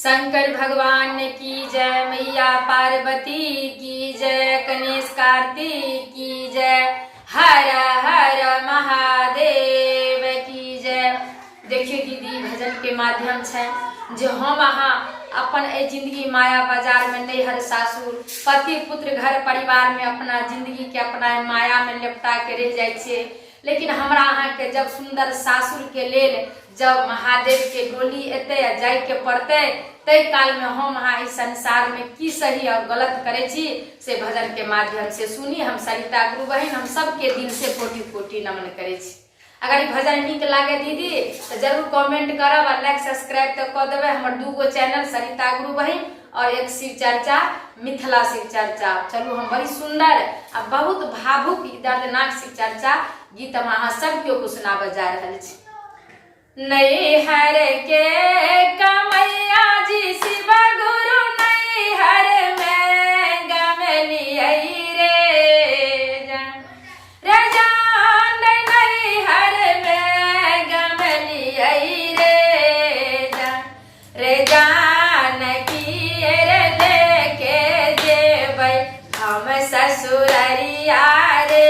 शंकर भगवान की जय, मैया पार्वती की जय, गणेश कार्तिक की जय, हर हर महादेव की जय। देखियो दीदी, भजन के माध्यम छै जे हम अहाँ अपन एहि जिंदगी माया बाजार में नैहर सासुर पति पुत्र घर परिवार में अपना जिंदगी के अपना माया में लेपटा के रह जाइ छियै। लेकिन हमरा अहाँके जब सुंदर सासुर के लेल जब महादेव के डोली एतै आ जाय के पड़तै, ताहि काल में हम अहाँ एहि संसार में की सही और गलत करै छी से भजन के माध्यम से सुनी। हम सरिता गुरु बहिन हम सबके दिल से कोटि कोटि नमन करै छी। अगर ई भजन नीक लागे दीदी तऽ जरूर कमेंट करब आ लाइक सब्सक्राइब तऽ कऽ देबै। हमर दूगो चैनल सरिता गुरु बहिन और एक शिव चर्चा मिथिला शिव चर्चा। चलू, हम बड़ी सुंदर आ बहुत भावुक ई दर्दनाक शिव चर्चा गीत हम अहाँ सब केओ को सुनाबऽ जा रहल छी। नैहर के कमैया जी शिव गुरु नैहर में गमलियै रे जान रे जान, नैहर में गमलियै रे जान रे जान, की रे लेके जेबै हम ससुररिया रे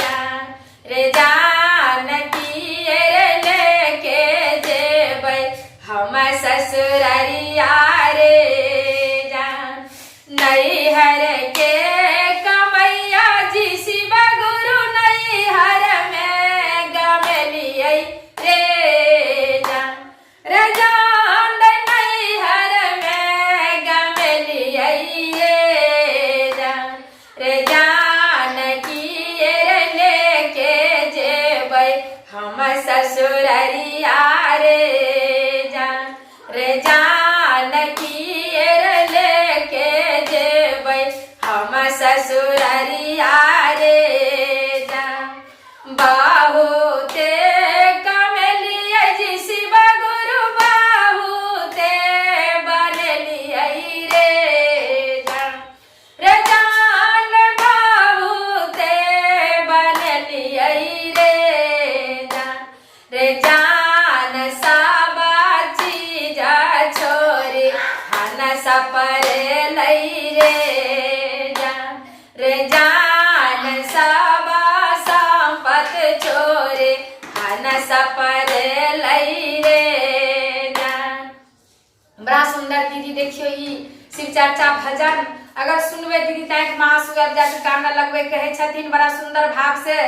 जान रे जान, की रे लेके जेबै हम ससुररिया रे जान। नैहर के कमैया जी शिव गुरु नैहर में गमलियै रे जान रे जान, नैहर में गमलियै रे जान रे जान, की रे लेके जेबै हम ससुररिया रे जान रे जान, की रे लेके जेबै हम ससुररिया रे जान। बहुते कमेलियै जी शिव गुरु बहुते बनेलियै रे जान रे जान, बहुते बनेलियै रे जान रे जान, सब चीज छोरी हन सपर लई रे जान रे जान, सब संपत छोरे हन सपर लई रे जान। बड़ा सुंदर दीदी, देखियो ई शिव चर्चा भजन अगर सुनबै दीदी तऽ आँखिमे आंसू आबि जायत, कानऽ लगबै। कहै छथिन बड़ा सुंदर भाव से,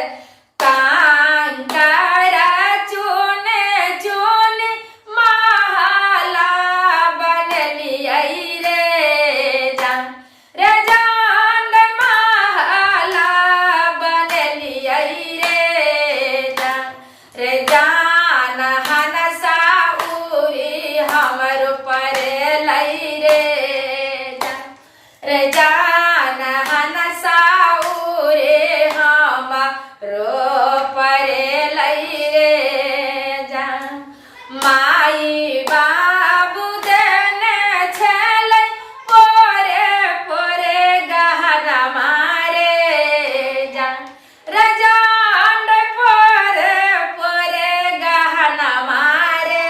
कांकर चुन चुन महला बनलियै रे जान रे जान, महला बनलियै रे जान रे जान, हनसा उरी हमर पर लई रे जान रे जान, हनसा उरे हम रो पर लई रे जान। माई बाबू देने छलै पोरे पोरे गहना मारे जान रे जान, पोरे पोरे गहना मारे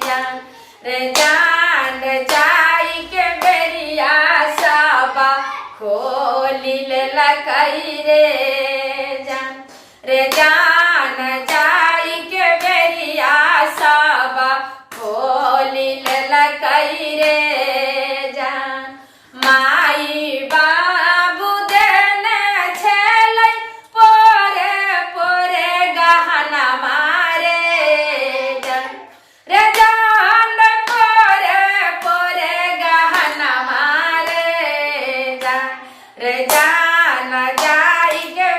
जान रे जान, जाई के बेरिया सबा खोली लेलकै रे जान रे जान, जाई के बेरिया सबा खोली लेलकै रे जान। माई बाबू देने छलै पोरे पोरे गहना मारे जान रे जान, पोरे पोरे गहना मारे जान रे जान, जाई के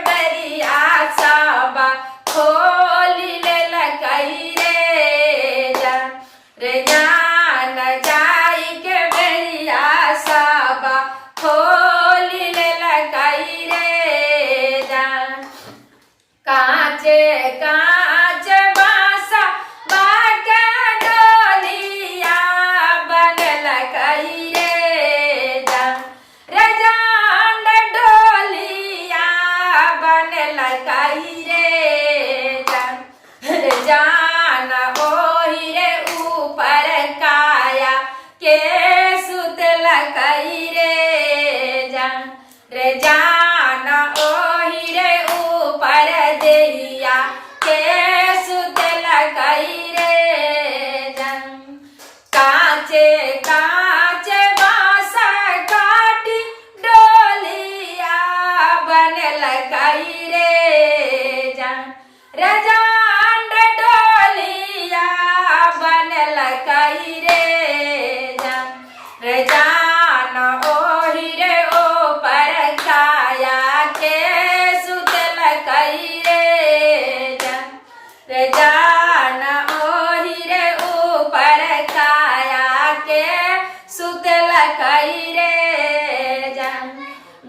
के सुतलकै रे जान रे जान ओहि रे ऊपर देहिया के सुतलकै रे जान काचे काचे बाँस काटी डोलिया बनलकै रे जान रे जान रे डोलिया बनलकै रे जान रे जान ओहि रे ओ पर काया के सुतलकै रे जान रे जान ओहि रे ऊपर काया के सुतलकै रे जान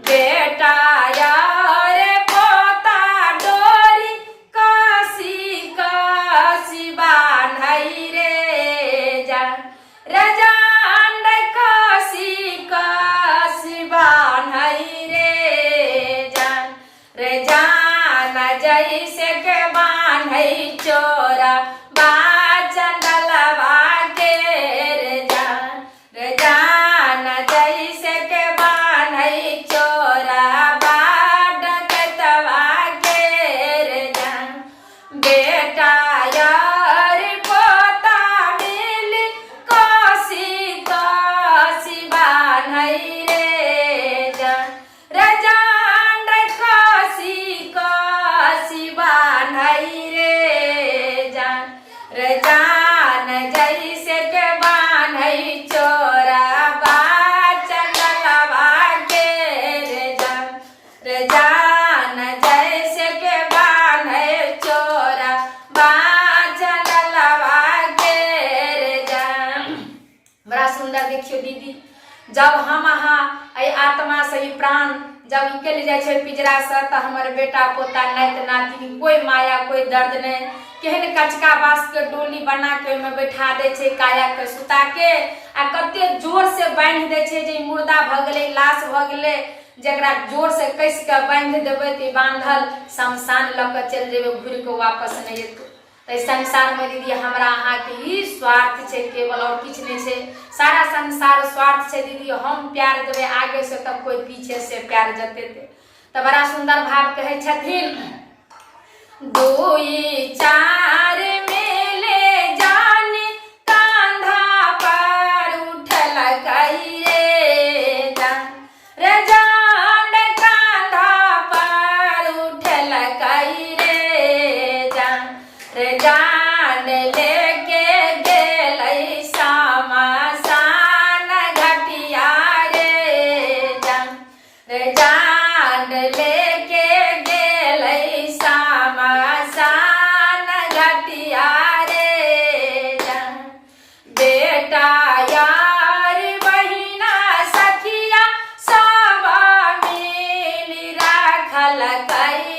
बेटा यार पोता डोरी काशी काशी बान्है रे जान रे जान रे काशी काशी बान्है रे जान रे जान जैसे के बान्है चोरा बाचंदलवा के रे जान रे जान जैसे के बान्है चोरा बाडकतवा के रे जान बेटा यार पोता मिली काशी काशी बान्है रे जान रे जान रे काशी काशी बान्है रे जान रे जान जैसे के बान्है चोरा बाचंदलवा के रे जान रे जान जैसे के बान्है चोरा बाचंदलवा के रे जान। बड़ा सुंदर देखियो दीदी, जब हम अहाँ एहि आत्मा से ई प्राण जब निकलि जाइ छै पिजरा से तऽ हमर बेटा पोता नाति नातिन कोई माया कोई दर्द नहि। केहन कचका बाँस के डोली बना के ओहिमे बैठा दै छै काया के सुता के, आ कते जोर से बान्हि दै छै जे ई मुर्दा भऽ गेलै, लाश भऽ गेलै, जकरा जोर से कसि कऽ बान्हि देबै तऽ ई बान्धल शमशान लऽ कऽ चलि जेबै, घुरि कऽ वापस नहि एतै। एहि संसारमे दीदी हमरा अहाँके ही स्वार्थ छै केवल, आओर किछु नहि छै। सारा संसार स्वार्थ छै दीदी। हम प्यार देबै आगे से तऽ कोइ पीछे से प्यार जतेतै। तऽ बड़ा सुन्दर भाव कहै छथिन, दुई चार मिले जानी कांधा पर उठल रे जान रे जान कांधा पर उठल रे जान रे जान लेके गेलै सामसान घटिया रे जान रे जान लेके गेलै सामसान घटिया रे जान। बेटा यार बहिना सखिया सब मिली राखल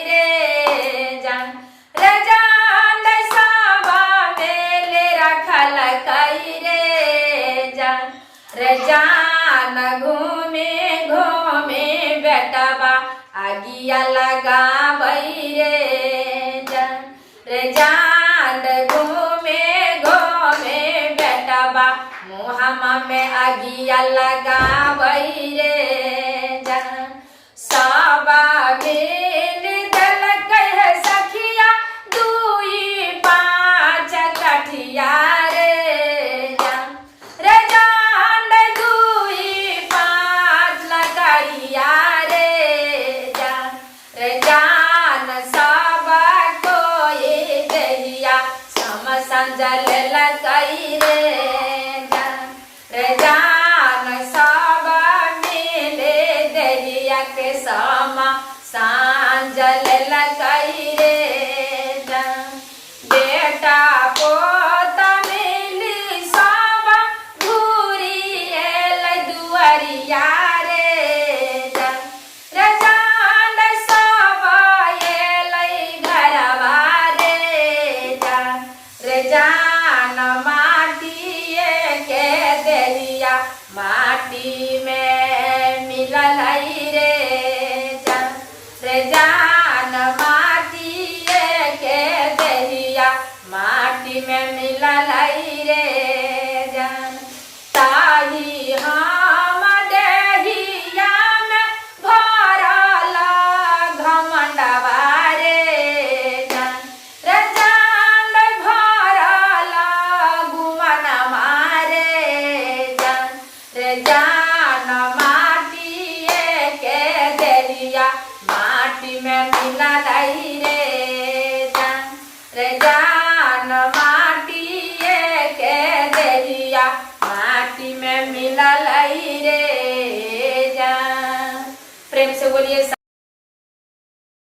रे जान रे जान सब मिल रखल रे जान रे जान। घूमे घूमे बेटबा आगिया लगाबै रे जान रे जान। घूमे घूमे बेटबा मुहमा में आगिया लगाबै रे जान। सब मिल देलकै है सखिया दुई पाँच कठिया रे जान रे जान दुई पाँच लकड़िया रे जान रे जान। सब कोई दहिया सम संजल लकई रे जान रे जान। सब मिले दहिया के समा सांजल लकई रे जान। बेटा पोता मिली सब घूरी एल दुआरिया रे जान रे जान। सब एलै घरवा रे जान रे जान। माटिए के देहिया माटी में मिलल रे जान रे जान। माटिए के देहिया माटी में मिलल रे जान। ताई चाही। हाँ।